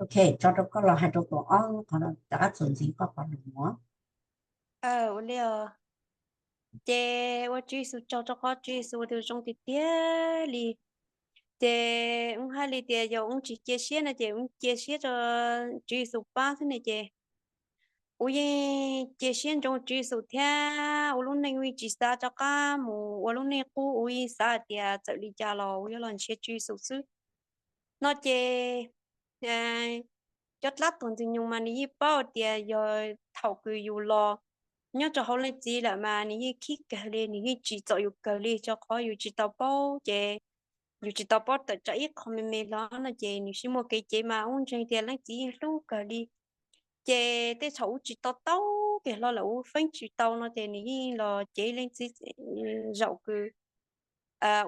Ok, tso rau koj los hais rau tus ob qhov no, rov qab txuas ntxiv koj qhov no. Ua li os. Ces ua Tswv Yexus tsaug rau qhov Tswv Yexus ua tus zoo tiag tiag li. Ces ub hais li tias yog ub tsis cia siab no ces ub cia siab rau Tswv Yexus pab xwb ne ces ub yeej cia siab ntsoov Tswv Yexus thiab ua lub neej ub yeej tsis xav rov qab mus ua lub neej qub, ub yeej xav hais tias txawm li cas los ub yuav los nrhiav Tswv Yexus xwb. No ces cov dab tuag ntxwg nyoog mas nws yeej paub tias yog thaum kws yus los nyob rau hauv leej txiv lawm mas nws yeej khib kawg li, nws yeej tsim txom yus kawg li, rau qhov yus tsis tau paub ces yus tsis tau paub tawm tsam ib qho me me hlo no ces nws sib muaj kev cev mas ub ntseeg tias leej txiv yeej hlub kawg li. Ces tej thaum ub tsis tau taub kiag hlo lawm ub feeb tsis tau no ces nws yeej los cev leej txiv zaum kws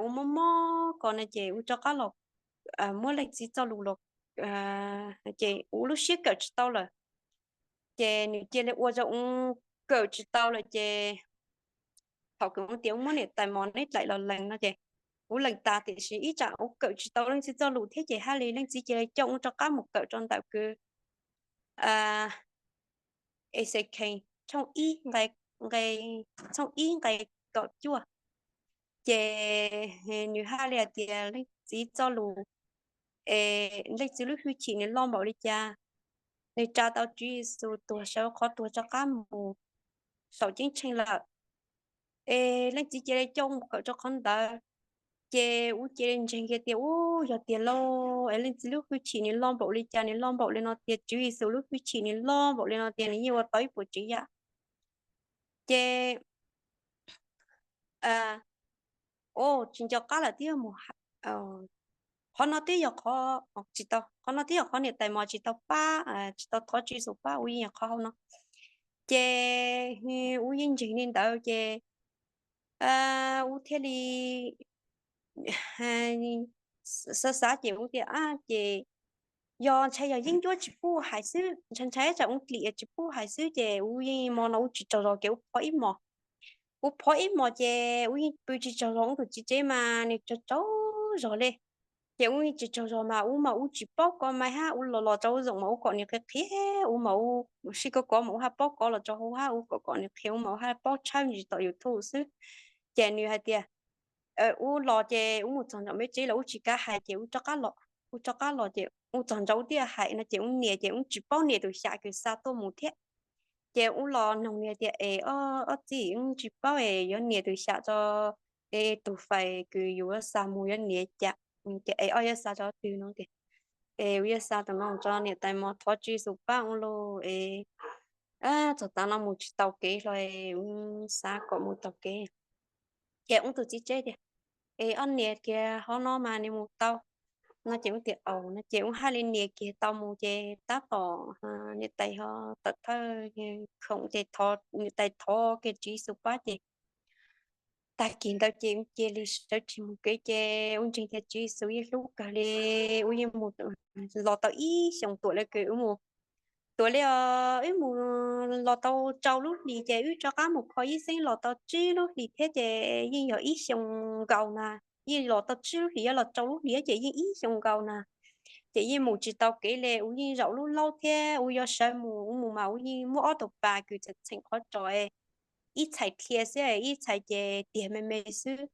ua mob mob ko no ces ub rov qab los muab leej txiv txoj lus los ces ub lub siab kawm tsis tau lawm. Ces nws cia li ua rau ub kawm tsis tau lawm ces thaum kws ub tias ub muab niam tais mos neb dlaim los lees no ces ub lees tas tiam sis ib tsam ub kawm tsis tau leej txiv txoj lus thiab ces haj li leej txiv cia li coj ub rov qab mus kawm rau ntawm kws Exekees tshooj ib nqe, nqe, tshooj ib nqe kaum cuaj. Ces nws haj li hais tias leej txiv txoj lus, leej txiv lub hwj chim nws loj npaum li cas, nws tsa tau Tswv Yexus tuag sawv qhov tuag rov qab mus saum ceeb tsheej lawm. Es leej txiv cia li coj mus kawm rau qhov ntawd. Ces ub cia li ntseeg kiag tias ub yog tiag lauj, es leej txiv lub hwj chim nws loj npaum li cas, nws loj npaum li no tiag, Tswv Yexus lub hwj chim nws loj npaum li no tiag, nws yeej ua tau ib puas tsav yam. Ces o tsis nco qab lawm twb yog mus, qhov no twb yog qhov, tsis tau, qhov no twb yog qhov niam tais mos tsis tau pab, tsis tau thov Tswv Yexus pab, ub yeej yog qhov hauv no. Ces ub yeej ntseeg li ntawd ces ub thiaj li xav xav ces ub tias ces yog ntshai yog yeeb ncuab tsis pub hais xwb, ntshai ntshai tsam ub dlim tsis pub hais xwb ces ub yeej mo no ub tsis tsaug zog ces ub phob ib mos. Ub phob ib mos ces ub yeej pw tsis tsaug zog, ub tus txiv tsev mas nws tsaug tsaug zog li. Ces ub yeej tsis tsaug zog mas ub mas ub tsis paub kov mais hab, ub los los rau ub zoom mas ub kom nws qhia qhia, ub mas ub sib kov kov mas ub haj paub kov los rau hauv hab, ub kom kom nws qhia ub mas ub haj paub tshawb ntsis tom YouTube xwb. Ces nws hais tias ub los ces ub mus txog nraum me tsev los ub tsis kav hais ces ub rov qab los, ub rov qab los ces ub txog nraud ub thiaj hais no ces ub nias ces ub tsis paub nias tus xyam kws xa tuaj mus thiab. Ces ub los noog nws hais tias es ob txiv, ub tsis paub es yuav nias tus xyam rau, es tus fais kws yus yuav xa mus yuav nias cas, es ob yuav xa rau twg no tias es ub yuav xa tus no rau niam tais mos thov Tswv Yexus pab ub lauj es txog tav no mus tsis tau kev hlo, ub xav kom mus tau kev. Ces ub tus txiv tsev tias es ob nias kiag hov no mas nws mus tau no ces ub tias au no ces ub haj li nias kiag tau mus ces tab tom niam tais ho tawm thawj khoom ces niam tais thov kiag Tswv Yexus pab ces tag kis ntawd ces ub cia li sawv tsees mus kev ces ub ntseeg tias Tswv Yexus yeej hlub kawg li, ub yeej mus los tau ib xyoos tuam li kws ub mus tuam li os, wb mus los tau rau lub hlis ces wb rov qab mus kho ib xeeb los tau tsib lub hlis thiab ces yeej yog ib xyoos nkaus na, yeej los tau tsib lub hlis yuav los rau lub hlis ces yeej ib xyoos nkaus na. Ces yeej mus tsis tau kev li, ub yeej zaum lub laub thiab ub yuav sawv mus ub mus mas ub yeej muab ob tug pas kws txheem txheem qhov ros ib txhais dhia xwb, ib txhais ces tiag me me xwb.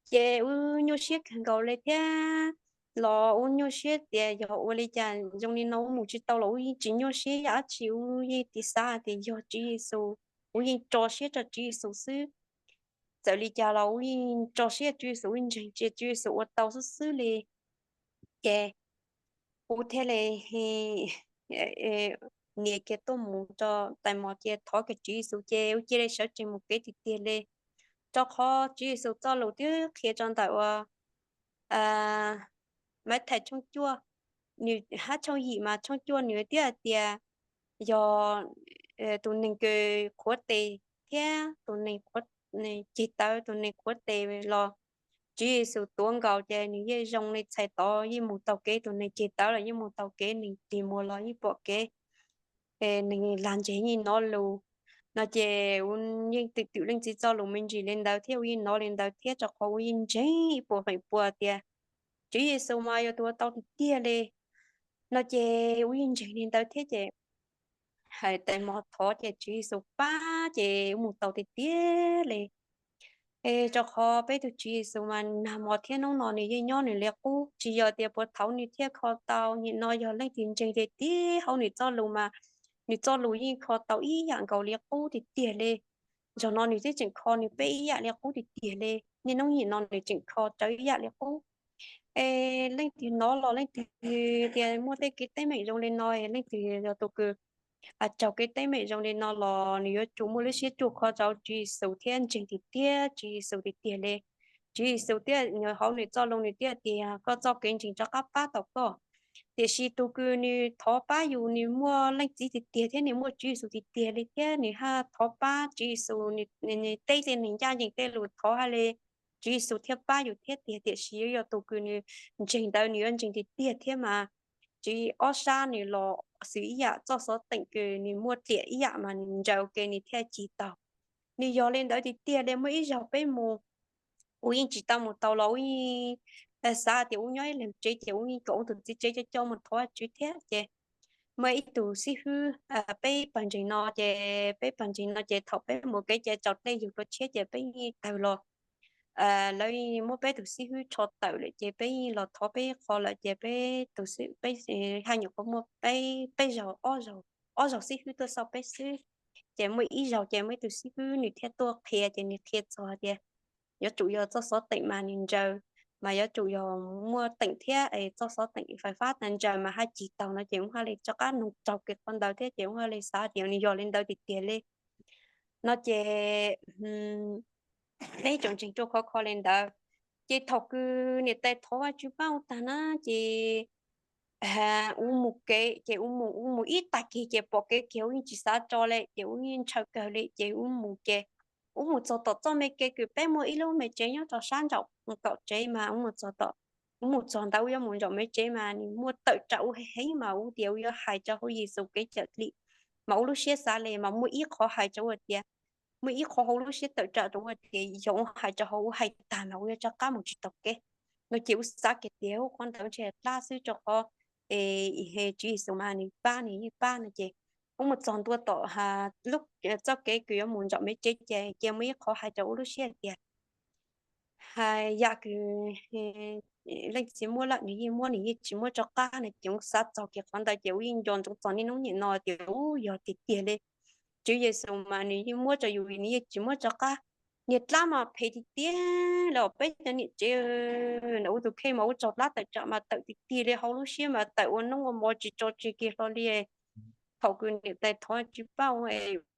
Ces ub nyuaj siab kawg nkaus li thiab los ub nyuaj siab tias yog ua li cas zoo li no ub mus tsis tau los ub yeej tsis nyuaj siab yam dab tsi, ub yeej tiv xav tias yog Tswv Yexus, ub yeej tso siab rau Tswv Yexus xwb. Txawm li cas los ub yeej tso siab Tswv Yexus, ub ntseeg tias Tswv Yexus ua tau xwb xwb li. Ces ub thiaj li nias kiag tuaj mus rau tais mos ces thov kiag Tswv Yexus ces ub cia li sawv tsees mus kev tiag tiag li. Rau qhov Tswv Yexus txoj lus twb qhia rau ntawm uas Mathais tshooj cuaj, nws hab tshooj yim mas tshooj cuaj nws twb hais tias yog tus neeg kws qhuav tes thiab tus neeg ceg tawv, tus neeg qhuav tes los Tswv Yexus tuav nkaus ces nws yeej zoo li txhais tod yeej mus taug kev, tus neeg ceg tawv los yeej mus taug kev, neeg tig muag los yeej pom kev, neeg lag ntseg yeej nov lus no ces ub yeej twm twm leej txiv txoj lus me ntsis li ntawd thiab ub yeej nov li ntawd thiab rau qhov ub yeej ntseeg ib puas feem pua tias Tswv Yexus mas yog tus ua tau tiag tiag li. No ces ua yeej ntseeg li ntawd thiab ces hais tais mos thov ces Tswv Yexus pab ces mus tau tiag tiag li. Es rau qhov peb tus Tswv Yexus mas nag hmo thiab hnub no nws yeej nyob nws li qub, tsis yog tias puas thaum nws thiaj kho tau. Nim no yog leej twg ntseeg tiag tiag hauv nws txoj lus mas nws txoj lus yeej kho tau ib yam nkaus li qub tiag tiag li. Zaum no nws twb tseem kho nws peb ib yam li qub tiag tiag li, niaj hnub nim no nws tseem kho rau ib yam li qub. Es leej twg hnov los leej twg tias muaj tej kev teeb meem zoo li no, leej twg yog tus kws tsaug kev teeb meem zoo li no los nws yuav tsum muaj lub siab ruaj khov rau Tswv Yexus thiab ntseeg tiag tiag Tswv Yexus tiag tiag li. Tswv Yexus thiaj hauv nws txoj lus nws thiaj tias koj txoj kev ntseeg rov qab pab tau koj. Tiam sis tus kws nws thov pab yus nws muaj Leej Txiv tiag tiag thiab nws muaj Tswv Yexus tiag tiag li thiab nws haj thov pab Tswv Yexus, nws teb tej nws ncaj ncees tej lus thov hais li Tswv Yexus thiaj pab yus thiab tiag. Tiam sis yuav yog tus kws nws ntseeg ntawd nws yuav ntseeg tiag tiag thiab mas tsis ob sab nws los xws ib yam txoj xov teem kws nws muaj tiam ib yam mas nws ntsaws ua ke nws thiaj cig taus. Nws yog li ntawd tiag tiag li. Muaj ib zaug peb mus, kuv yeej tsis tau mus tau los kuv yeej xav tias kuv nyob ib leeg tsev ces kuv yeej kom kuv tus txiv tsev coj coj mus thov Vajtswv thiab ces muaj ib tug xib hwb, peb pawg ntseeg no ces peb pawg ntseeg no ces thaum peb mus kev cai tsaus dlej yug dua tshiab ces peb yeej tawg los lawv muab peb tus xib hwb rho tawm lawm ces peb yeej los thov peb qhov lawm ces peb tus, peb haj nyuam qhuav muaj peb, peb zaug, ob zaug xib hwb tuaj xauj peb xwb. Ces muaj ib zaug ces muaj ib tug xib hwb nws thiaj tuaj qhia ces nws qhia txog tias yuav tsum yog txoj xov teem mas nws ntsaws, mas yuav tsum yog muaj teem thiab es txoj xov teem fais fab tas ntsaws mas haj cig taus no ces kuv haj li rov qab nug raug kiag qhov ntawd thiab ces kuv haj li xav tias nws yog li ntawd tiag tiag li. No ces peb tsoom ntseeg ruaj khov kho li ntawd. Ces thaum kws niam tais thov Vajtswv pab kuv tag na ces kuv mus kev ces kuv mus, kuv mus ib tag kis ces pom kev kiag kuv yeej tsis xav tso li ces kuv yeej ntshaw kawg li ces kuv mus ces kuv mus txog tom txoj me kev kws peb muaj ib lub me tsev nyob rau sab nraum kaum tsev mas kuv mus txog tom, kuv mus txog ntawd kuv yuav mus zaum me tsev mas nws muaj tawm tsam kuv heev mas kuv tias kuv yuav hais rau hauv Yexus kev cawm dim. Mas kuv lub siab xav li mas muaj ib qhov hais rau kuv tias, muaj ib qhov hauv lub siab tawm tsam rau kuv tias yog kuv hais rau hauv kuv hais tag mas kuv yuav rov qab mus tsis taus kev. No ces kuv xav kiag tias qhov ntawd ntshe dab xwb rau qhov Tswv Yexus mas nws pab nws yeej pab no ces kuv mus txog ntua tom lub, txoj kev kws yuav mus zaum me tsev ces cia muaj ib qhov hais rau kuv lub siab tias hais yam kws leej txiv muab lawm nws yeej muab, nws yeej tsis muab rov qab no ces kuv xav txog kiag qhov ntawd ces kuv yeej nco ntsoov txog niaj hnub nim no tias u yog tiag tiag li. Tswv Yexus mas nws yeej muab rau yus, nws yeej tsis muab rov qab. Niag dab mas phem tiag tiag li os peb cov niam tsev. Ntawm kuv tus kheej mas kuv raug dab tawm tsam mas tawm tiag tiag li, hauv lub siab mas tawm ua noob ua mov tsis tso tseg kiag hlo li. Thaum kws niam tais thov Tswv pab kuv,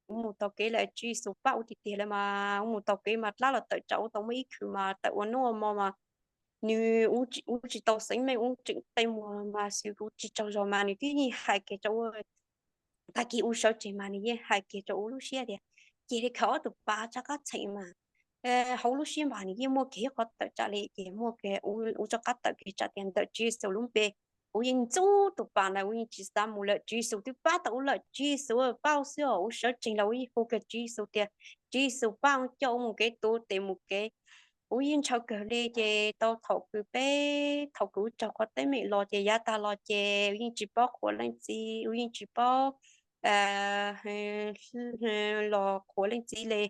kuv mus taug kev lawm Tswv Yexus pab kuv tiag tiag li mas kuv mus taug kev mas dab los tawm tsam kuv tau muaj ib khw mas tawm ua noob ua mov mas nws, kuv tsis tau xeeb meej, kuv tseem tej muag mas xwb kuv tsis tsaug zog mas nws twb yeej hais kiag rau kuv, tag kis kuv sawv tsees mas nws yeej hais kiag rau kuv lub siab tias cia li khaws ob tug pas rov qab txheem mas hauv lub siab mas nws yeej muaj kiag ib qhov tawm tsam li ces muaj kiag, kuv rov qab tawm kiag tsam tias ntawm Tswv Yexus lub npe kuv yeej ntxub tus pas ntawd, kuv yeej tsis xav mus lawm. Tswv Yexus twb pab tau kuv lawm, Tswv Yexus pab kuv xwb os. Kuv sawv tsees los kuv yeej hu kiag Tswv Yexus tias Tswv Yexus pab kuv coj kuv mus kev, tus tes mus kev. Kuv yeej ntshaw kawg li ces tau thaum kws peb, thaum kws kuv raug qhov teeb meem los ces yav tag los ces kuv yeej tsis paub qhuas leej txiv, kuv yeej tsis paub los qhuas leej txiv li.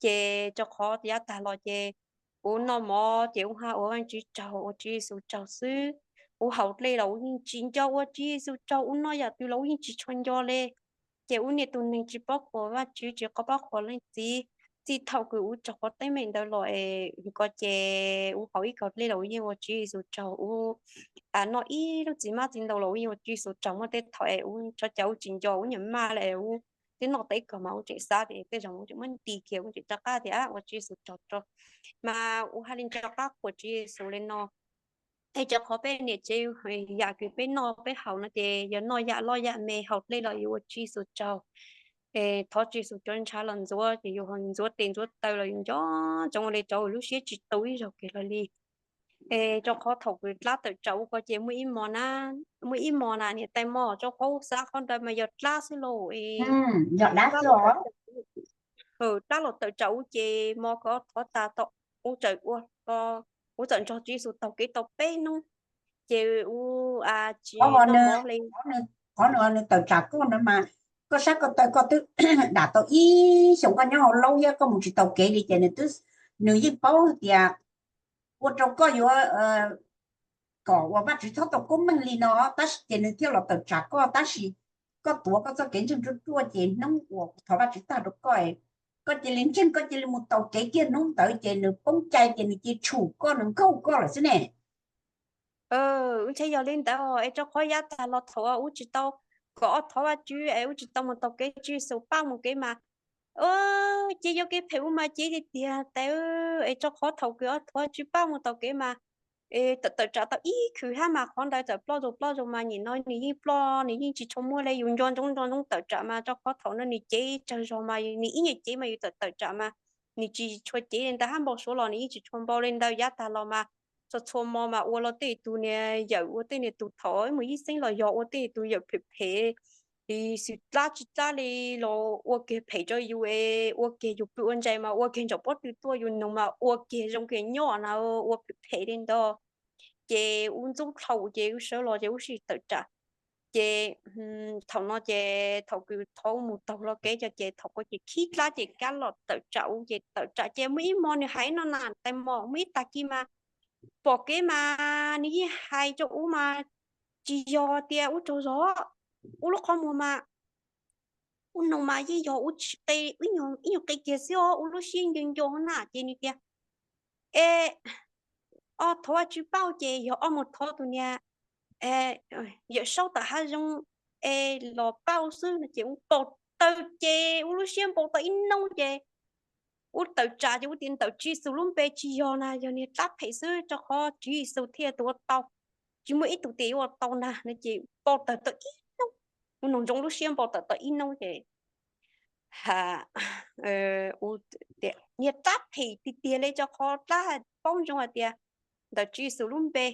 Ces rau qhov yav tag los ces kuv noj mov ces kuv haj ua Vajtswv tsaug, ua Tswv Yexus tsaug xwb. Kuv haus dlej los kuv yeej tsis nco ua Tswv Yexus tsaug, kuv noj yam twg los kuv yeej tsis tshua nco li. Ces kuv niaj tus neeg tsis paub qhuas Vajtswv, tsis paub qhuas leej txiv. Txij thaum kws kuv raug qhov teeb meem ntawd los es ko ces kuv haus ib kaus dlej los kuv yeej ua Tswv Yexus tsaug, kuv noj ib lub txiv hmab txiv ntoo los kuv yeej ua Tswv Yexus tsaug. Muaj tej thaum es kuv tso cas kuv tsis nco kuv niam maj li es kuv twb noj tau ib kaus mas kuv tseem xav tias tej zaum kuv tseem muab nti kiag kuv tseem rov qab tias ua Tswv Yexus tsaug tso. Mas kuv haj li nco qab qhuas Tswv Yexus li no. Es rau qhov peb niam tsev yam kws peb noj peb haus no ces yog noj yam loj yam me haus dlej los yuav ua Tswv Yexus tsaug. Es thov Tswv Yexus cov ntshav los ntxuav ces yus ntxuav tes ntxuav taw los yus nco ntsoov ua li rau lub siab tsis tu ib zaug kiag los li. Es rau qhov thaum kws dab tawm tsam ua ko ces muaj ib hmo na, muaj ib hmo na niam tais mos, rau qhov kuv xav qhov ntawd mas yog dab xwb lauj. Yog dab xwb os. Dab los tawm tsam kuv ces hmo ko thov tas tom, kuv txawm ua, kuv txawm nrog Tswv Yexus taug kev tau peb hnub. Ces ua tsis tau mob li. Qhov nws tawm tsam koj no mas, koj sab koj taw koj twb dam tau ib xyoos koj nyob hauv laub thiab koj mus tsis tau kev li ces nws twb, nws yeej paub tias ua rau koj yuav kom uas Vajtswv txhob tau koob meej li no, tab sis ces nws thiaj los tawm tsam koj, tab sis koj tuav koj txoj kev ntseeg ruaj ruaj ces hnub uas kuv thov Vajtswv tag rau koj, koj cia li ntseeg, koj cia li mus taus kev kiag hnub ntawd ces nws poob cai ces nws cia li tshum koj, nws nkaug koj lawm xwb ne. Ntshe yog li ntawd es rau qhov yav tag los thaum ub tsis tau kom ob thov Vajtswv es ub tsis tau mus taus kev, Tswv Yexus pab mus kev mas, ces yog kev phem ub mas cev tiag tiag tes, es rau qhov thaum kws ob thov Vajtswv pab mus taus kev mas tawm tsam tau ib khwv hab mas qhov ntawd txawm ploj zoo ploj zoo mas nim no nws yeej ploj, nws yeej tsis tshua muaj li. Yus nco ntsoov nco ntsoov tawm tsam mas rau qhov thaum no nws cev tsawg zog mas nws ib nyuag cev mas yus txawm tawm tsam mas nws tsis tshua cev li ntawd hab npau suav los nws yeej tsis tshua npau li ntawd. Yav tag los mas txhua txhua hmo mas ua los tej tug niag yawm, ua tej niag tug thaum mus yib xeeb los yog ua tej tug yawm phem phem, xwm dlab tsis dlab li los ua kiag phem rau yus es ua kiag yus pw ua ntsis mas ua kiag ntsaum pob tw tuaj yus noog mas ua kiag zoo kiag nyob na, ua phem phem li ntawd. Ces ub ntxub dlhau ces ub sawv los ces ub sij tawm tsam. Ces thaum no ces thaum kws thov mus taug los kev ces thaum ko ces khib dlab ces kab los tawm tsam ub ces tawm tsam ces muaj ib hmo nws hais no na tais mos, muaj ib tag kis mas pom kev mas nws yeej hais rau ub mas tsis yog tias ub tsaug zog, ub lub qhov muag mas ub noog mas yeej yog ub tsis qe, ib nyuag qe kiag xwb os, ub lub siab nco nco na ces nws tias, es ob thov Vajtswv pab ces yog ob mus thov tus niag yawm saub tom hav zoov es los pab ub xwb no ces ub npau taws ces ub lub siab npau taws ib hnub ces ub tawm tsam ces ub tias ntawm Tswv Yexus lub npe tsis yog na, yog niag dlab phem xwb rau qhov Tswv Yexus thiaj tus ua tau, tsis muaj ib tug tias yuav ua tau na no ces npau taws tau ib hnub, ub noog ntsoov lub siab npau taws tau ib hnub ces niag dlab phem tiag tiag li rau qhov dlab paub ntsoov hais tias ntawm Tswv Yexus lub npe,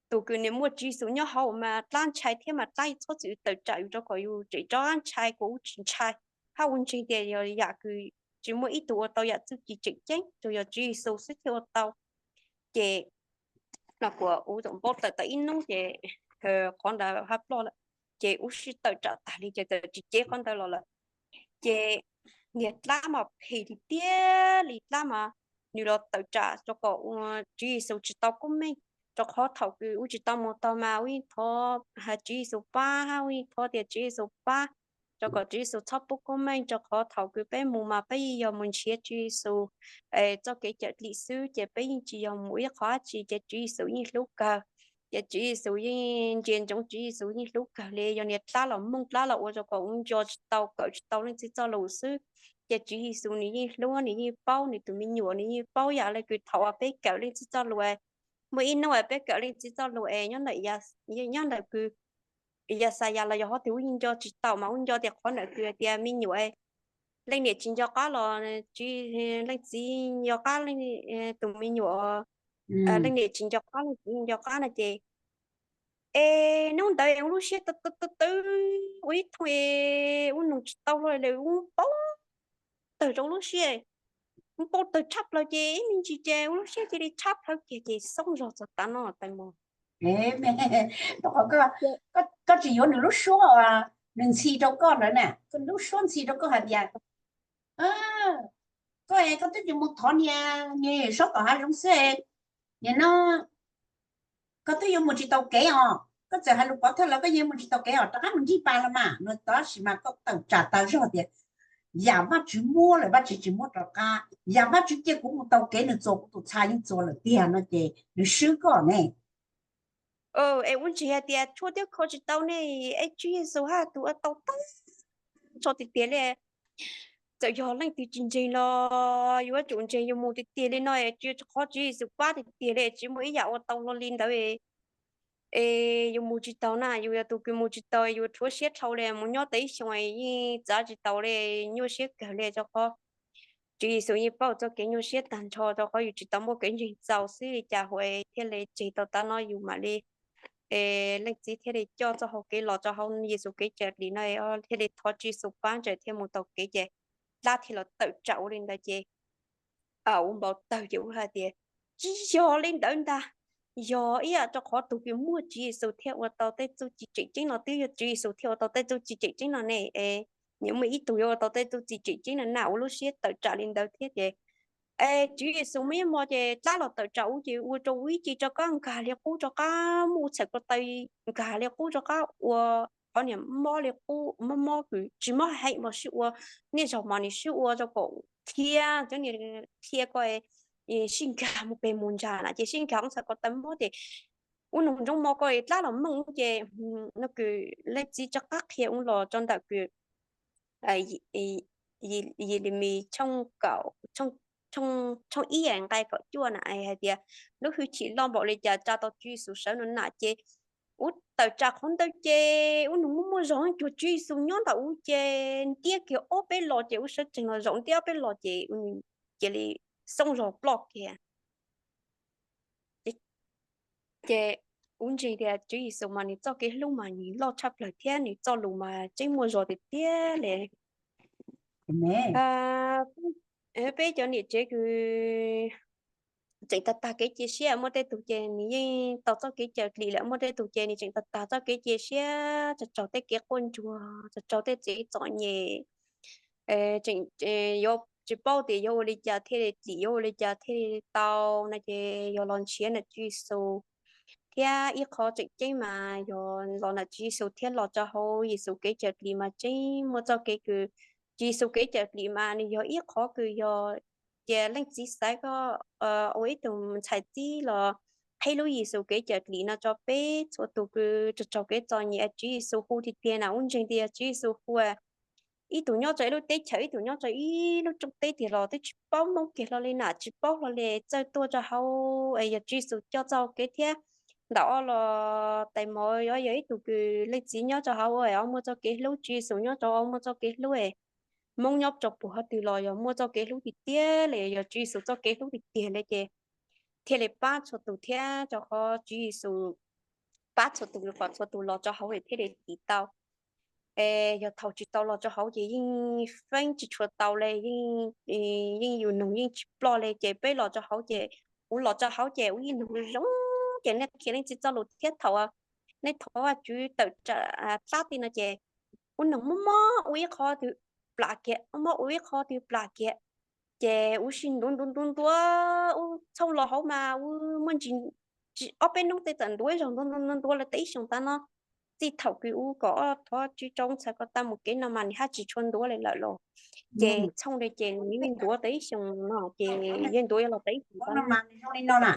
tus kws niag muaj Tswv Yexus nyob hauv mas dlab ntshai thiab mas dlab txhob txwm tawm tsam yus rau kom yus tseem rov qab ntshai, kuas ub tsis ntshai hab ua ntseeg tias yog yam kws tsis muaj ib tug ua tau yam txuj ci tseem ceeb, tsuas yog Tswv Yexus xwb thiaj ua tau. Ces no kuas ub txawm npau taws tau ib hnub ces qhov ntawd hab ploj lawm, ces ub sij tawm tsam tag li ces txawm tsis cev qhov ntawd los lawm. Ces niag dlab mas phem tiag tiag li, dlab mas nws los tawm tsam rau kom Tswv Yexus tsis tau koob meej, rau qhov thaum kws ub tsis tau mus taug mas ub yeej thov Tswv Yexus pab, ub yeej thov tias Tswv Yexus pab, rau kom Tswv Yexus txhob pub koob meej, rau qhov thaum kws peb mus mas peb yeej yog mus nrhiav Tswv Yexus txoj kev cawm dim xwb ces peb yeej tsis yog mus ib qhov dab tsi ces Tswv Yexus yeej hlub kawg. Ces Tswv Yexus yeej ntsia ntsoov, Tswv Yexus yeej hlub kawg li, yog niag dlab los moog dlab los ua rau kom ub nco tsis tau kawm tsis tau Leej Txiv txoj lus xwb. Ces Tswv Yexus nws yeej hlub, nws yeej paub nws tus me nyuam, nws yeej paub yam le kws thaum uas peb kawm Leej Txiv txoj lus, muaj ib hnub uas peb kawm Leej Txiv txoj lus es nyob ntawm, nyob ntawm kws Yaxayas los yog qhov twg ub yeej nco tsis tau mas ub nco tias qhov ntawm kws tias me nyuam, leej niam tsis nco qab los Leej Txiv nco qab tus me nyuam, leej niam tsis nco qab leej txiv nco qab no ces es hnub ntawd ua lub siab tawv tawv tawv ua ib thooj es ua noog tsis tau hlo li, ua npau tawg rau lub siab, ua npau tawg tshaj plaws ces ib me ntsis ces ua lub siab cia li tshab plawv kiag ces xoob zog txog tav no tais mos. Rau qhov koj tsis yuav nws lub suab, nws ntxhi rau koj ntawd na, lub suab ntxhi rau koj hais tias koj, koj twb tsis mus thov niag, niag saub tom hav zoov xwb, nim no koj twb yuav mus tsis tau kev os, koj txawm hais lus pov thawj los koj yeej mus tsis tau kev os, rov qab mus nrig pas los mas no. Tab sis mas koj tawm tsam tas zog tias yam Vajtswv muab lawm Vajtswv tsis muab rov qab, yam Vajtswv cia kuv mus tau kev nws txuas kuv tus txha yeej txuas lawm tiag no ces nws swb koj ne. Es ua ntsis hais tias tshuaj thiab kho tsis tau ne, es Tswv Yexus hab tus ua tau tag nrho tiag tiag li. Txawm yog leej twg tsis ntseeg los yuav tsum ntseeg, yuav mus tiag tiag li no es tsis qhov Tswv Yexus pab tiag tiag li, tsis muaj ib yam ua tau hlo li ntawd. Es yus mus tsis taus na, yus yog tus kws mus tsis taus, yus rhuav siab dhau li, mus nyob tau ib xyoos yeej txav tsis taus li, nyuaj siab kawg li rau qhov Tswv Yexus yeej paub txoj kev nyuaj siab tag nrho rau qhov yus tsis tau muaj kev ntseeg txaus xwb li cas hua thiaj li tseg tau tav no yus mam li, es leej txiv thiaj li coj txoj hau kev los rau hauv Yexus kev cawm dim no thiaj li thov Tswv Yexus pab ntawd thiaj mus taus kev ces dlab thiaj los tawm tsam ua li ntawd ces ua npau tawg ces ua hais tias tsis yog li ntawd ntag, yog ib yam rau qhov tus kws muaj Tswv Yexus thiaj ua tau tej txuj ci tseem ceeb no, twb yog Tswv Yexus thiaj ua tau tej txuj ci tseem ceeb no ne. Es nyias muaj ib tug yuav ua tau tej txuj ci tseem ceeb no na, ua lub siab tawm tsam li ntawd thiab ces, es Tswv Yexus muaj ib hmo ces dlab los tawm tsam ub ces ua rau ub ib ce rov qab nkag li qub rov qab muaj ua txhais ko taw, nkag li qub rov qab ua qhov niag mob li qub, mob mob kws tsis mob heev mas sib ua, niaj zaus mas nws sib ua rau kom thiab cov niag thiab ko sib nkag mus pem mus ntsa na ces sib nkag ua txhais ko taw mob ces ub nug ntsoov mo ko dlab los mooj ces, no kws leej txiv rov qab qhia ub los rau ntawm kws Yelemis tshooj ib nqai kaum cuaj na hais tias, lub hwj chim loj npaum li cas tsa tau Tswv Yexus sawv no na ces ub tawm tsam qhov ntawd ces ub nug muaj muaj zog cuag Tswv Yexus nyob ntawm ub ces ntiab kiag ob peb los ces ub sawv tsees los zaum ntiab ob peb los ces cia li xoob zog ploj kiag. Ces ub ntseeg tias Tswv Yexus mas nws txoj kev hlub mas nws loj tshaj plaws thiab nws txoj lus mas tseeb muaj zog tiag tiag li. Peb cov niam tsev kws tseem tag tag kev cia siab, muaj tej tug ces nws yeej tau txoj kev cawm dlim lawm, muaj tej tug ces nws tseem tag tag txoj kev cia siab, tsaug tsaug tej kev quaj ntsuag, tsaug tsaug tej txom nyem, tseem yuav tsis paub tias yuav ua li cas thiaj li dlim, yuav ua li cas thiaj li tau no ces yog los nrhiav ntawm Tswv Yexus. Thiab ib qhov tseem ceeb mas yog los ntawm Tswv Yexus thiab los rau hauv Yexus kev cawm dlim mas tseeb muaj txoj kev kws, Tswv Yexus kev cawm dlim mas nws yog ib qhov kws yog cia leej txiv xaiv koj ua ib tug ntxhais txib los qhib lub Yexus kev cawm dlim no rau peb txhua tus kws tsaug tsaug kev txom nyem. Tswv Yexus hu tiag tiag na, ub ntseeg tias Tswv Yexus hu ib tug nyob rau ib lub teb chaws, ib tug nyob rau ib lub rooj teb tiag los twb tsis paub Hmoob kiag hlo li na, tsis paub hlo li, txawj tuaj rau hauv es yog Tswv Yexus coj txoj kev thiab. Ntawm ob los tais mos yog ib tug kws leej txiv nyob rau hauv ua muaj txoj kev hlub, Tswv Yexus nyob rau muaj txoj kev hlub. Hmoob nyob rau puag hov twg los yog muaj txoj kev hlub tiag tiag li, yog Tswv Yexus txoj kev hlub tiag tiag li ces thiaj li pab txhua tus thiab rau qhov Tswv Yexus pab txhua tus kom txhua tus los rau hauv thiaj li dlim tau. Es yog thaum tsis tau los rau hauv ces yeej feeb tsis tshua tau li, yeej yus nug yeej tsis ploj li. Ces peb los rau hauv ces, ub los rau hauv ces ub yeej nug zoo, ces nej qhia leej txiv txoj lus thiab thaum nej thov Vajtswv tawm tsam dab tsi no ces ub nug mob mob ua ib qho twg plam kiag, mob mob ua ib qho twg plam kiag, ces ub sib ntuav ntuav ntuav ntuav, ub txhooj los hauv mas ub muaj ntsis ob peb hnub tej txawm ntuav ib zaug ntuav ntuav ntuav los tau ib xyoos tas no. Txij thaum kws ub kom thov Tswv rau ntxhais ko taw mus kev no mas nws haj tsis tshua ntuav li lawm los, ces txhooj li ces nws yeej ntuav tau ib xyoos no ces yeej ntuav los tau ib xyoos tas no. Li no na,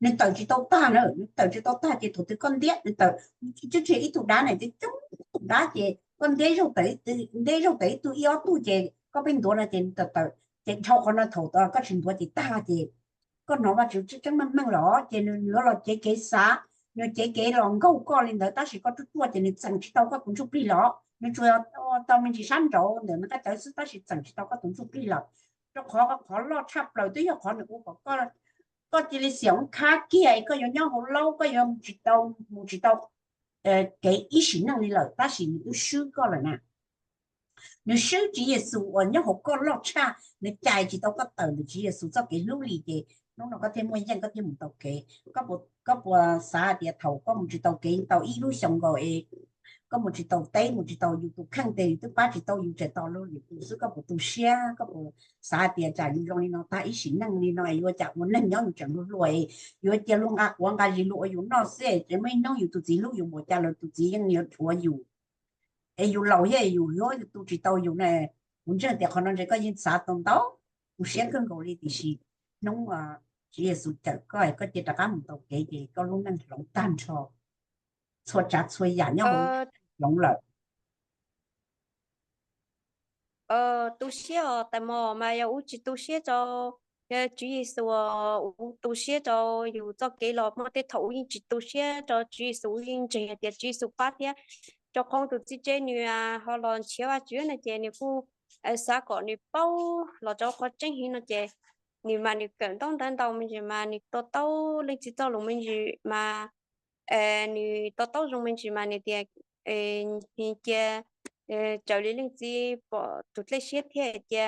nws tawm tsis tau tag na, nws tawm tsis tau tag ces thaum twg koj ntiab nws tawm, tsis tsis ib tug dab na, coob coob tus dab ces koj ntiab zaug tawm ib tug ib ob tug ces koj pheej ntuav no ces nws tawm tawm. Ces dhau qhov no thaum koj tsis ntuav ces tag ces koj hnov Vajtswv tseeb tseeb meej meej los ces nws yuav los cev kev xav, nws cev kev los nkaug koj li ntawd tab sis koj ruaj ruaj ces nws txeem tsis tau koj tus ntsuj plig los, nws tsuas tau me ntsis sab nraud ntawm nws qab cawv xwb tab sis txeem tsis tau koj tus ntsuj plig lawm. Rau qhov qhov loj tshaj plaws twb yog qhov nws ua kom koj cia li xiam khab kiag, koj yuav nyob hauv laub, koj yuav mus tsis tau, mus tsis tau kev ib sim neej li lawm tab sis nws twb swb koj lawm na. Nws swb Tswv Yexus uas nyob hauv koj loj tshaj, nws cais tsis tau koj tawm ntawm Tswv Yexus txoj kev hlub li ces hnub no koj thiaj muaj yeej koj thiaj mus tau kev. Koj puas xav tias thaum koj mus tsis tau kev tau ib lub xyoo nkaus es koj mus tsis tau teb, mus tsis tau yus tus kheej tes twb pab tsis tau yus, tseem tos luag lwm tus xwb, koj puas tu siab? Koj puas xav tias tsam yus zoo li no tag ib sim neej li no yuav cas ua neeg nyob yus tseem luag hluas, yuav cia luag nqa quav nqa zis luag ua yus noj xwb, tseem muaj ib hnub yus tus txiv hlub yus npaum cas los tus txiv yeej yuav dhuav yus, es yus laus thiab yus yuav tu tsis tau yus na. Kuv ntseeg tias qhov no ntshe koj yeej xav tau ntau, tu siab kawg nkaus li tiam sis hnub Tswv Yexus cawm koj, koj cia rov qab mus tau kev ces koj lub neej hloov tag nrho, txhua tsav txhua yam nyob hauv hloov lawm. Tu siab os tais mos, mas yog ub tsis tu siab rau, yog Tswv Yexus ub tu siab rau yus txoj kev los muaj tej thaum ub yeej tsis tu siab rau Tswv Yexus, ub yeej ntseeg hais tias Tswv Yexus pab thiab. Rau qhov tus txiv tsev nws ho los nrhiav Vajtswv no ces nws kuj xav kom nws paub los rau qhov tseeb heev no ces nws mas nws kawm ntaub ntawv ntau me ntsis mas nws to taub leej txiv txoj lus me ntsis mas nws to taub zoo me ntsis mas nws tias cia raws li leej txiv pom tus dlej siab thiab cia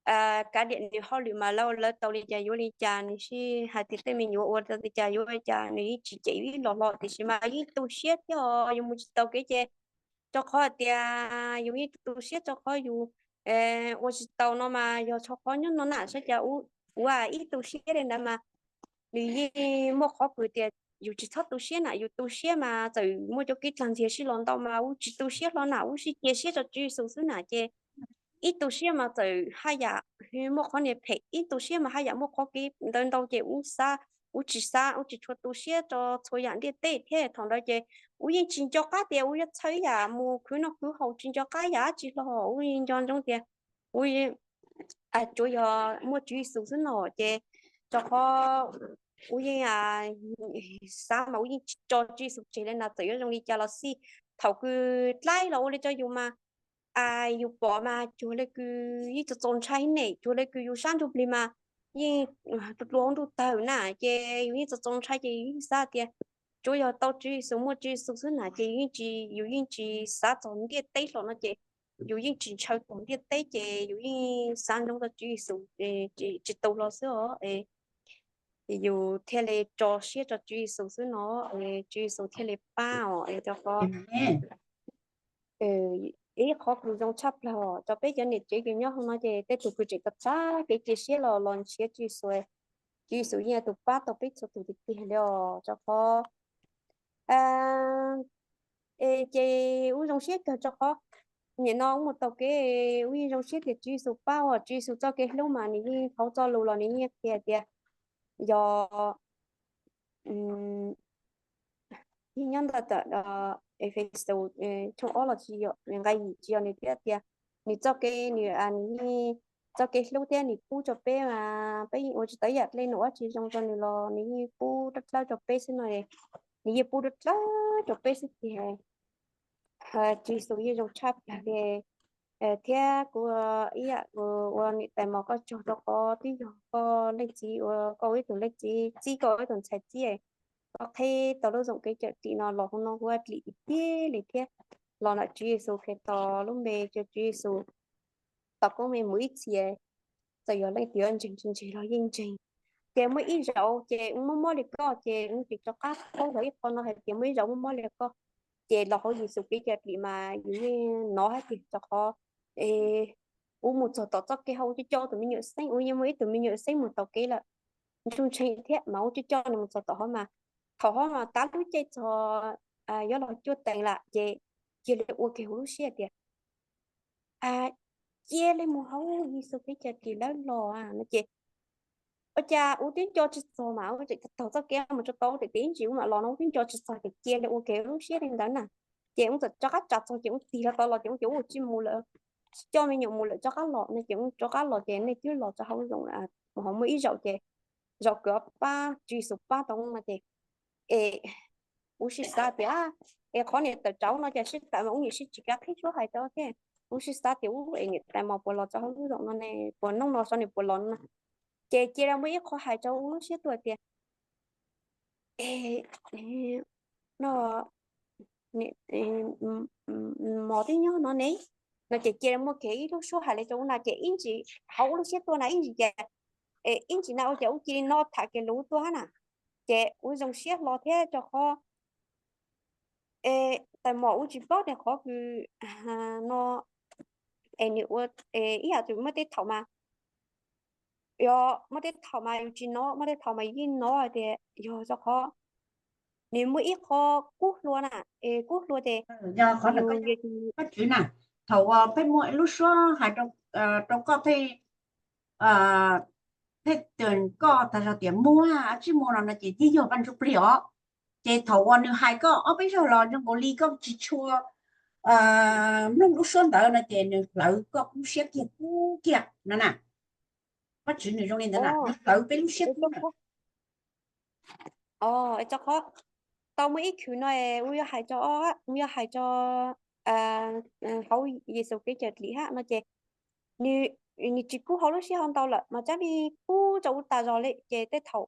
kav liam nws hauj lwm mas lawv ua lawv tau li cas yuav li cas, nws sib hais tias tej me nyuam ua tau li cas yuav li cas, nws yeej tsis cem ib los hlo, tiam sis mas yeej tu siab thiab os, yus mus tsis tau kev ces rau qhov hais tias yus yeej tu siab rau qhov yus ua tsis tau no mas yog rau qhov nyob no na, saib cas ua ib tu siab li ntawd mas nws yeej muaj qhov kws tias yus tsis txhob tu siab na, yus tu siab mas txawm muaj cov kev tag nrhiav sib los ntau mas ua tsis tu siab hlo na, ua sib cia siab rau Tswv Yexus xwb na ces ib tu siab mas txawm haj yam muaj qhov niag phem, ib tu siab mas haj yam muaj qhov kev ntawd ntau ces ua xav, ua tsis xav, ua tsis tshua tu siab rau txhua yam ntiaj teb thiab. Thaum ntawd ces ua yeej tsis nco qab tias ua yuav txhawj yam mus khwv noj khwv haus, tsis nco qab yam dab tsi hlo, ua yeej nco ntsoov tias ua tsuav yog muaj Tswv Yexus xwb no ces rau qhov ua yeej xav mas ua yeej tsis tso Tswv Yexus tseg li na, txawm yuav zoo li cas los xij. Thaum kws dlaib los ua li rau yus mas yus pom mas cuag li kws yeej txaus txaus ntshai ne, cuag li kws yus sab ntsuj plig mas yeej tua tua hauv ntuj tawg na, ces yus yeej txaus txaus ntshai ces yus yeej xav tias tsuav yog tau Tswv Yexus, muaj Tswv Yexus xwb na ces yus yeej tsis, yus yeej tsis xav txog ntiaj teb hlo no ces yus yeej tsis ntshaw txog ntiaj teb ces yus yeej xav ntsoov tau Tswv Yexus tsis tu hlo xwb os. Yus thiaj li tso siab rau Tswv Yexus xwb no, Tswv Yexus thiaj li pab os. Rau qhov ib qhov kws zoo tshaj plaws rau peb cov niam tsev kws nyob hauv no ces tej tug kws tseem txav txav kev cia siab los los nrhiav Tswv Yexus, Tswv Yexus yeej yog tus pab tau peb txhua tus tiag tiag li os. Rau qhov ces ua zoo siab kawg rau qhov nim no ua mus tau kev ua yeej zoo siab tias Tswv Yexus pab os. Tswv Yexus txoj kev hlub mas nws yeej thauv txoj lus los nws yeej qhia tias yog yeej nyob ntawm Efexus tshooj ob los tsis yog nqe yim tsis yog, nws thiaj tias nws txoj kev, nws, nws yeej txoj kev hlub thiab nws pub rau peb mas peb yeej ua tsis tau ib yam dlej nuav dab tsi zoo rau nws los nws yeej pub dawb dawb rau peb xwb no, nws yeej pub dawb dawb rau peb xwb tiag. Tswv Yexus yeej zoo tshaj plaws li. Thiab kuv ib yam ua niam tais mos koj tsaug rau qhov twb yog koj leej txiv, ua koj ua ib tug leej txiv txib, koj ua ib tug ntxhais txib, koj qheb tau lub zeem kev cawm dim no los hauv no kuv ua dlim tiag tiag li thiab. Los ntawm Tswv Yexus Khetos lub npe, cia Tswv Yexus tau koob meej mus ib txhia. Txawm yog leej twg yuav ntseeg tsis ntseeg los yeej ntseeg. Ces muaj ib zaug ces wb mob mob li koj ces wb tsis rov qab paub los ib qho no hais tias muaj ib zaug mob mob li koj, ces los hauv Yexus kev cawm dim mas yus yeej hnov hais tias rau qhov wb mus txog tom txoj kev hauv, wb coj tus me nyuam xeeb, wb yeej muaj ib tug me nyuam xeeb mus taug kev lawm, ntsuj ntshe thiab mas wb coj coj nws mus txog tom hov mas, thaum hov mas tav lub caij txog yuav los cuaj teev lawm ces cia li ua kiag huv lub siab tias cia li mus hauv Yexus kev cawm dim lawm los no ces ua cas wb twb nco tsis txog mas wb tseem taug txoj kev mus tsis tau, tiam tias ib ntsis wb mam los no wb twb nco tsis txog ces cia li ua kiag lub siab li ntawd na. Ces wb txawm rov qab tsa txog ces wb tig hlo tau los ces wb ces wb ua tsis mus lawm, tsis coj me nyuam mus lawm, rov qab los no ces wb rov qab los ces nej twb los rau hauv zoom, hauv muaj ib zaum ces zaum kawg pab Tswv Yexus pab tau no ces es wb sib xav tias es qhov niam tawm tsam no ces sib tawm mas wb niam sib tsis kav qhib suab hais rau thiab. Wb sib xav tias ub es niam tais mos puas los rau hauv lub zoom no ne, puas noob no saib nws puas los no. Ces cia li muaj ib qho hais rau wb lub siab tuaj tias no mos twb nyob no ne, no ces cia li muaj kiag ib lub suab hais li rau wb na ces ib ntsis hauv wb lub siab tuaj na ib ntsis ces ib ntsis na ua ces wb cia li no tham kiag lus tuaj hab na. Ces wb zoo siab hlo thiab rau qhov tais mos wb tsis paub tias qhov kws no es nws ua ib yam twg muaj tej thaum mas yog muaj tej thaum mas yus tsis hnov, muaj tej thaum mas yus yeej hnov hais tias yog rau qhov nws muaj ib qho kub hlua na, es kub hlua ces yus yog Vajtswv na, thaum uas peb muaj lub suab hais rau koj tej, tej koj tas zog tias muaj, tsis muaj no no ces yeej yog Vaj Ntsujplig os. Ces thaum uas nws hais koj ob peb zaug los zoo nkaus li koj tsis tshua mloog lub suab ntawd no ces nws hlawv koj lub siab kiag kub kiag no na. Vajtswv nws zoo li ntawd na, nws hlawv peb lub siab kub na. Rau qhov tau muaj ib khwv no wb yuav hais rau, wb yuav hais rau hauv Yexus kev cawm dim hab no ces nws tsis kub hauv lub siab hauv ntau lawm mas tsab li kub rau wb tas zog li ces tej thaum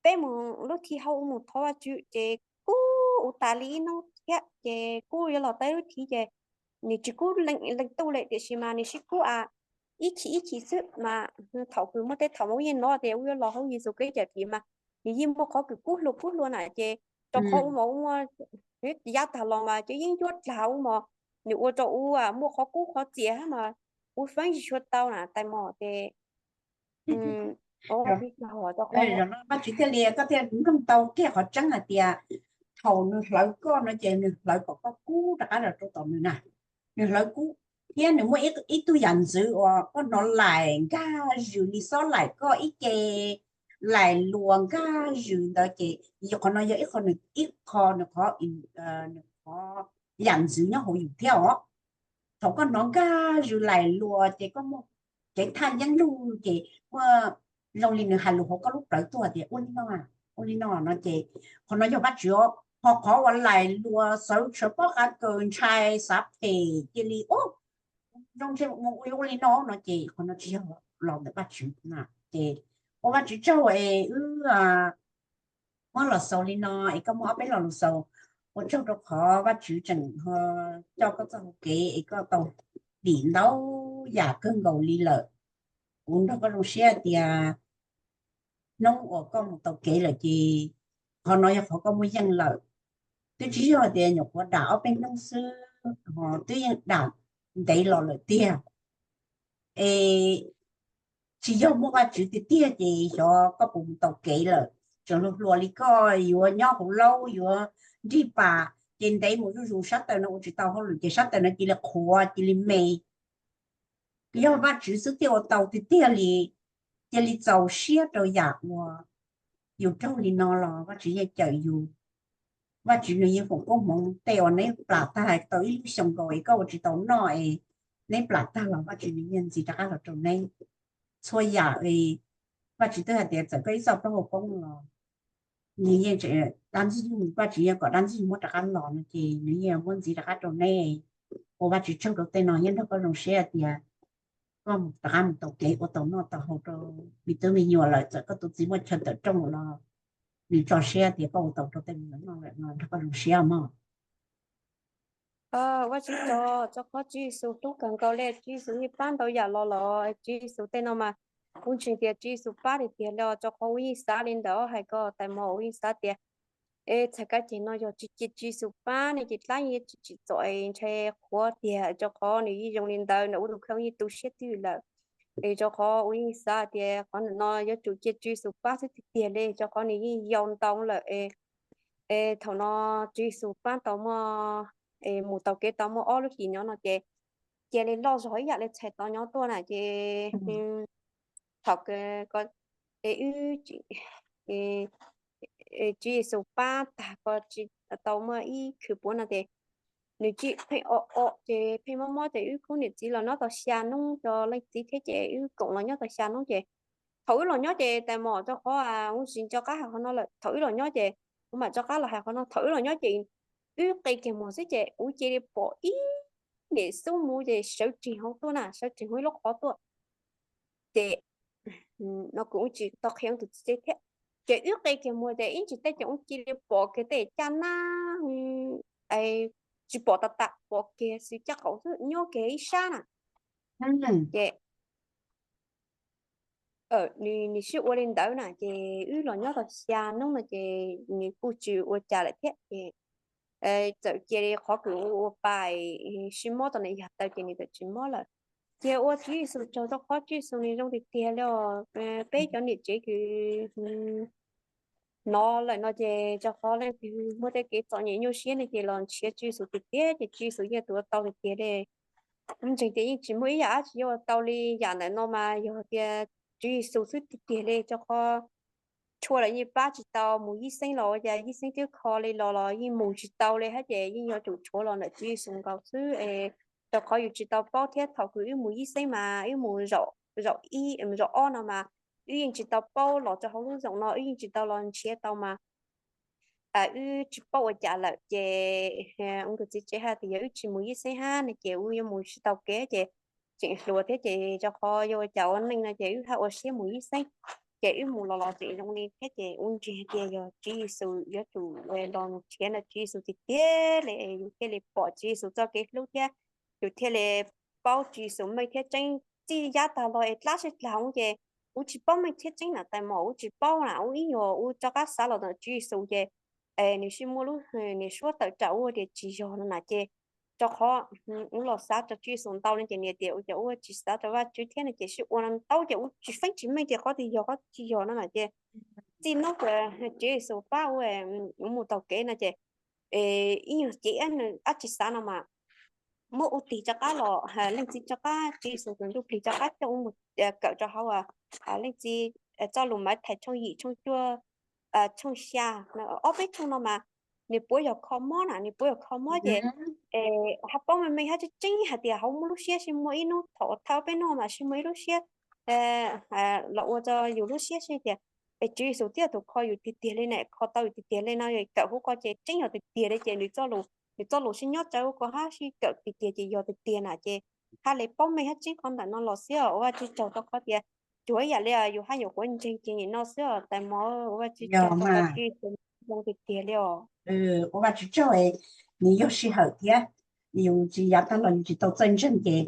peb mus lub thi hauv ua mus thov Vajtswv ces kub ua tas li ib hnub thiab ces kub yuav los tau lub thi ces nws tsis kub leej tuj li tiam sis mas nws sib kub a ib chim ib chim xwb mas thaum kws muaj tej thaum mas wb yeej hnov tias wb yuav los hauv Yexus Khetos cawm dim mas nws yeej muaj qhov kws kub hlua kub hlua na ces rau qhov ub mas ua yav tag los mas ces yeej yuav dlaag ub mas nws ua rau ub muaj qhov kub qhov txias mas ub feeb tsis tshua tau na tais mos ces Vaj Tswv thiaj li koj thiaj mloog tau kiag qhov tseeb hais tias thaum nws hlawv koj no ces nws hlawv kom koj kub rov qab los rau tom nws na. Nws hlawv kub thiab nws muaj ib tug yam ntxwv uas koj hnov laim nkag zws li xob laim koj ib ce, laim luas nkag zws ntawd ces yog qhov no yog ib qho nws qhov nws qhov yam ntxwv nyob hauv yus thiab os. Thaum koj hnov nkag zws laim luas ces koj muaj ceev thaj yeeb lug ces muaj zoo li nws hais lus hauv koj lub plawv tuaj tias ua li no, ua li no no ces qhov no yog Vaj Tswv. Ho qhov uas laim luas xawv tshawv pob qa kaws ntshai xav phem cia li ua zoo ntsej muag ua li no no ces qhov no tsis yog los ntawm Vaj Tswv na. Ces ua Vaj Tswv tsaug es wb muab los xaus li no es koj muaj ob peb lo lus xaus. Ua tsaug rau qhov Vaj Tswv tseem coj koj txoj hau kev es koj tau dim ntau yam kawg nkaus li lawm. Kuv nrog koj zoo siab tias hnub uas koj mus tau kev lawm ces qhov no yog qhov koj muaj yeej lawm. Twb tsis yog tias nyuam qhuav dam ob peb hnub xwb, ho twb yeej dam ntev los lawm tiag. Es tsis yog muaj Vaj Tswv tiag tiag ces xyov koj puas mus tau kev lawm. Tseem hluas hluas li koj yuav nyob hauv laub yuav nrig pas ces ntev mus zuj zus sab taw no ua tsis tau hauj lwm ces sab taw no cia li qhuav cia li me. Yog Vaj Tswv xwb thiaj ua tau tiag tiag li. Cia li txaus siab rau yam uas yus raug li no los Vaj Tswv yeej cawm yus. Vaj Tswv nws yeej foom koob hmoov tej uas neb plam tag tau ib lub xyoo nkaus es koj ua tsis tau noj es neb plam tag los Vaj Tswv nws yeej ntxiv rov qab los rau neb. Txhua yam Vaj Tswv twb hais tias txawm koj ib txoj plaub hau poob los nws yeej dab ntxwg nyoog, Vaj Tswv yeej kom dab ntxwg nyoog muab rov qab los no ces nws yeej muab ntxiv rov qab rau neb. Ua Vaj Tswv tsaug rau tej no, yeej nrog koj zoo siab tias koj rov qab mus tau kev ua tau noj tau haus rau me tub me nyuam lawm. Txawm koj tus txiv muaj chaw tawm rooj los nws tso siab tias koj ua tau rau tej me nyuam noj lawm no, nrog koj zoo siab mog. Ua Vaj Tswv tsaug, rau qhov Tswv Yexus hlub kawg nkaus li, Tswv Yexus yeej pab ntau yam los los Tswv Yexus tej no mas kuv ntseeg tias Tswv Yexus pab tiag tiag li os. Rau qhov ua yeej xav li ntawd hais koj tais mos, ua yeej xav tias es txhais kab ceg no yog tsis cia Tswv Yexus pab ne ces dlaab yeej tsis tsim txom, ntshai qhuav tiag. Rau qhov nws yeej zoo li ntawd, nws ua tus kheej yeej tu siab twj lawm. Es rau qhov ua yeej xav tias qhov no yuav tsum cia Tswv Yexus pab xwb tiag tiag li, rau qhov nws yeej yau ntau lawm. Es thaum no Tswv Yexus pab tau muaj, mus tau kev tau muaj ob lub hlis nyob no ces cia li loj zog ib yam li txhais tos nyob tuaj na ces thaum wb, Tswv Yexus pab tag ko tsis tau muaj ib khw puav no ces nws tsis pheej o o ces pheej mob mob ces wb khub niam txiv los nyob tau xya hnub, cov leej txiv thiab ces wb koom los nyob tau xya hnub ces thaum wb los nyob ces tais mos, rau qhov ua tsis nco qab hais qhov no lawm, thaum wb los nyob ces kuv mam rov qab los hais qhov no. Thaum wb los nyob ces wb qe kiag muag xwb ces kuv cia li pom ib niam xub mus ces sawv tsees hauv tuaj na, sawv tsees hauv ib lub qhov tuaj. Ces no kuv tsis tau qhia tus txiv thiab. Ces wb qe kiag muag ces ib ntsis tej ces kuv cia li pom kiag tej caj nab, tsis pom tas tas, pom kiag xwb caj qaum xwb nyob kiag ib sab na. Ces nws sib ua li ntawd na ces wb los nyob tau xya hnub no ces nws kuj tsis ua cas lawm thiab ces txawm cia li qhov kws ua pa sib mob tau na yog taw ces nws txawm tsis mob lawm. Ces ua Tswv Yexus tsaug, rau qhov Tswv Yexus nws zoo tiag tiag li os. Peb cov niam tsev kws hnov lawm no ces rau qhov leej twg muaj tej kev txom nyem nyuaj siab ne ces los nrhiav Tswv Yexus tiag tiag ces Tswv Yexus yeej ua tau tiag tiag li. Kuv ntseeg tias yeej tsis muaj ib yam dab tsi yuav ua tau li yam ntawm no mas yog tias Tswv Yexus xwb tiag tiag li, rau qhov txhua lawm yeej pab tsis tau, mus yib xeeb los ua cas yib xeeb twb kho li los los yeej mus tsis tau li hab ces yeej yuav tsum tshuav los ntawm Tswv Yexus nkaus xwb es rau qhov yus tsis tau paub thiab. Thaum kws wb mus yib xeeb mas wb mus zaum ib zaum ob no mas wb yeej tsis tau paub los rau hauv lub zoom no, wb yeej tsis tau los nrhiav tau mas wb tsis paub ua cas lawm ces ua tus txiv tsev hais tias yog wb tsis mus yib xeeb hab ne ces wb yuav mus tsis tau kev ces tseem hluas thiab ces rau qhov yuav ua cas ua neej no ces wb hab ua siab mus yib xeeb. Ces wb mus los los tseem zoo li thiab ces ua ntseeg tias yog Tswv Yexus yuav tsum los nrhiav ntawm Tswv Yexus tiag tiag li yus thiaj li pom Tswv Yexus txoj kev hlub thiab yus thiaj li paub Tswv Yexus meej thiab tseeb txij yav tag los es dlab sib dlag ub ces ub tsis paub meej txhiab tseeb na tais mos, ub tsis paub na, ub ib nyuag ub rov qab xav los ntawm Tswv Yexus ces nws sib muaj lub, nws suab tawm tsam ub tias tsis yog no na ces rau qhov ub los xav rau Tswv Yexus ntau no ces nws tias ua cas ub tsis xav rau Vajtswv thiab no ces sib ua no ntau ces ub tsis feeb tsis meej tias qhov twg yog qhov tsis yog no na ces txij hnub Tswv Yexus pab ub mus taug kev no ces ib nyuag cev dab tsi xav no mas muab ua tig rov qab los, leej txiv rov qab, Tswv Yexus tus ntsuj plig rov qab coj ub mus kawm rau hauv leej txiv txoj lus Mathais tshooj yim, tshooj cuaj, tshooj xya, ob peb tshooj no mas nws puav yog kho mob na, nws puav yog kho mob ces hab paub meej meej hab tseeb tseeb hais tias hauv muaj lub siab sib muaj ib hnub thaum thawj peb hnub mas sib muaj ib lub siab los ua rau yus lub siab seb tias es Tswv Yexus twb yog tus kho yus tiag tiag li na, kho tau yus tiag tiag li no, kawm hauv ko ces tseeb yog tiag tiag li ces nws txoj lus, nws txoj lus sib nyob tsawv hauv ko hab sib kawm tiag tiag ces yog tiag tiag na ces hab li paub meej hab tseeb qhov ntawm no los xwb os. Ua Vajtswv tsaug rau qhov tias tsuas ib yam li yus hab nyuam qhuav ntseeg ces nim no xwb os tais mos, ua Vajtswv tsaug rau qhov Tswv Yexus zoo tiag tiag li os. Ua Vajtswv tsaug, nws yog sij hawm thiab, yus tsis yav tag los yus tsis tau txawj ntseeg ces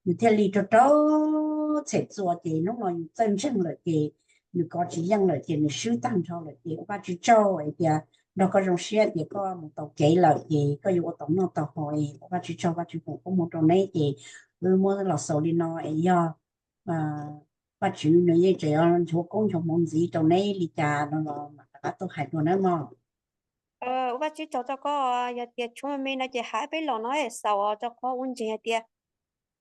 nws thiaj li rau rau txhem txua ces hnub no yus txawj ntseeg lawm ces nws kov tsis yeej lawm ces nws swb tag nrho lawm ces ua Vajtswv tsaug hais tias nrog koj zoo siab tias koj mus taug kev lawm ces koj yuav ua tau noj tau haus es ua Vajtswv tsaug, Vajtswv foom koob hmoov rau neb ces wb muab los xaus li no es yog Vajtswv nws yeej tseem yuav nchuav koob nchuav hmoov ntxiv rau neb li cas no los mam rov qab tuaj hais dua nawb mog. Ua Vajtswv tsaug rau koj, yog tias tshuav me me no ces hais peb los no xaus rau qhov ua ntseeg hais tias,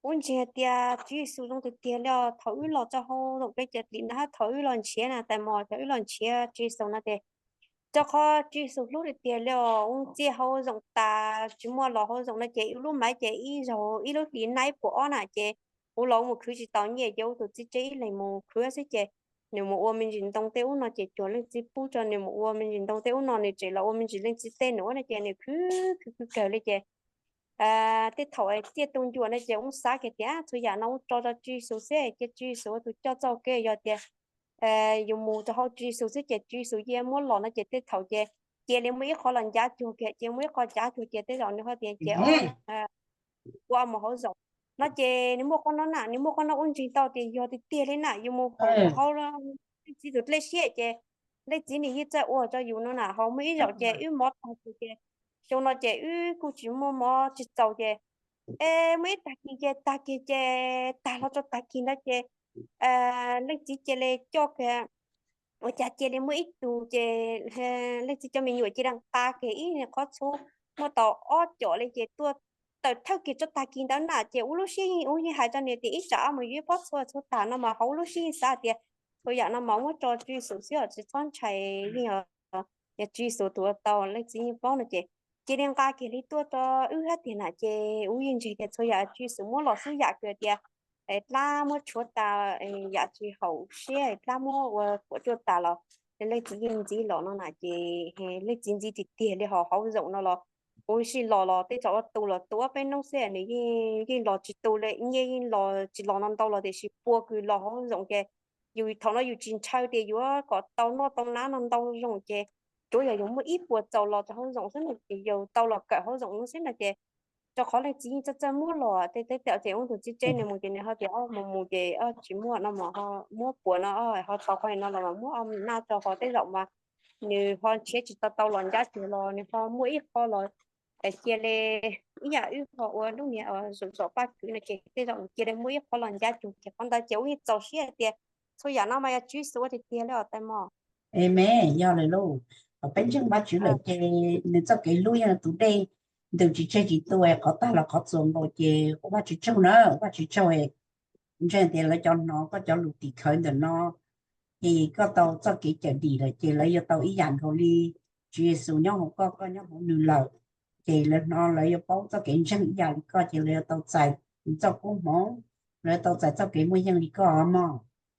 ua ntseeg hais tias Tswv Yexus zoo tiag tiag li os. Thaum wb los rau hauv zoom kev cawm dim no hab thaum wb los nrhiav na tais mos, thaum wb los nrhiav Tswv Yexus no ces rau qhov Tswv Yexus hlub tiag tiag li os. Ua ntxiv hauv zoom tas tsis muaj los hauv zoom no ces ib lub maiv ces ib zaug ib lub hlis nab puas ob na ces kuv los mus khwv tsis tau nyiaj ces ua tus txiv tsev ib leeg mus khwv xwb ces nws mus ua me ntsis ntoo tej ub no ces cuag leej txiv pub rau nws mus ua me ntsis ntoo tej ub no, nws tseem los ua me ntsis leej txiv tej num no ces nws khwv khwv khwv kawg li ces tej thaum txiaj tu ncua no ces ub xav kiag tias txhua yam no ub tso rau Tswv Yexus xwb ces Tswv Yexus ua tus coj txoj kev. Yog tias yus mus rau hauv Tswv Yexus xwb ces Tswv Yexus yeej muab los no ces tej thaum ces cia li muaj ib qho los ncav cuag kiag, cia muaj ib qho ncav cuag ces tej zaum nws ho tias ces ua mus hauv zoom no ces nws muaj qhov no na, nws muaj qhov no ua ntseeg tau tias yog tiag tiag li na. Yus mus hauv leej txiv tus dlej siab ces leej txiv nws yeej txawj ua rau yus no na. Ho muaj ib zaum ces wb mob tag kiag ces xyoo no ces wb kuj tsis muaj mob tsis txaus ces es muaj ib tag kis ces tag kis ces tag hlo rau tag kis ntawd ces leej txiv cia li coj kiag, ua cas cia li muaj ib tug ces leej txiv cov me nyuam cia li nqa kiag ib qhov txhuv muaj tau ob com li ces tuaj tawm thawj kiag rau tag kis ntawd na ces ua lub siab yeej, ub yeej hais rau nws tias ib tsam mus yuav ib pob txhuv txhuv tag no mas hauv lub siab yeej xav tias txhua yam no mas muab tso Tswv Yexus xwb os, tsis txhob ntshai, yeej yog Tswv Yexus tus ua tau, leej txiv yeej paub no ces cia li nqa kiag li tuaj rau wb hab tiag na ces ub yeej ntseeg tias txhua yam Tswv Yexus muab los xwb yam kws tias dlab muab tshuav tas, yam tsis haum siab dlab muab ua kuam cuaj tas los leej txiv yeej ntxiv los no na ces leej txiv ntxiv tiag tiag li. Ho hauv zoom no los kuv sij los los tej zaum ua tu los tu ob peb hnub xwb nws yeej los tsis tu li, nyiaj yeej los tsis los no ntau los tiam sis pua kws los hauv zoom ces yus thaum no yus tsis ntshaw tias yuav kom tau noj tau nab no ntau zoo ces tsuav yog yus muaj ib puas txaus los rau hauv zoom xwb no ces yus tau los kawm hauv zoom no xwb no ces rau qhov leej txiv yeej txawj txawj muab los tej tej tam ces ub tus txiv tsev nws mus ces nws ho tias mus mus ces tsis muaj no mas ho muab puas no ho tau qhov no los mas muab ob naj rau ho tej zaum mas nws ho nrhiav tsis tau tau los ncab cuag los nws ho muaj ib qho los cia li ib yam wb ho ua lub niag zom zom paj kwv no ces tej zaum nws cia li muaj ib qho los ncab cuag ces qhov ntawd ces ub yeej txaus siab hais tias txhua yam no mas yog Tswv Yexus ua tiag tiag li os tais mos. Amees, yog lawm lauj. Thaum peb ntseeg Vajtswv lawm ces nws txoj kev hlub yog tus dej ntws tsis tseg tsis tu, qhov tag los qhov txuas nkaus ces ua Vajtswv tsaug na, ua Vajtswv tsaug. Ntseeg tias lawv cov hnov koj cov lus tim khawv ntawm no ces koj tau txoj kev cawm dim lawm ces lawv yuav tau ib yam nkaus li Tswv Yexus nyob hauv koj, koj nyob hauv nws lawm. Ces lawv hnov lawv yuav paub txoj kev ntseeg ib yam li koj ces lawv yuav tau txais txoj koob hmoov, lawv yuav tau txais txoj kev muaj yeej li koj mog.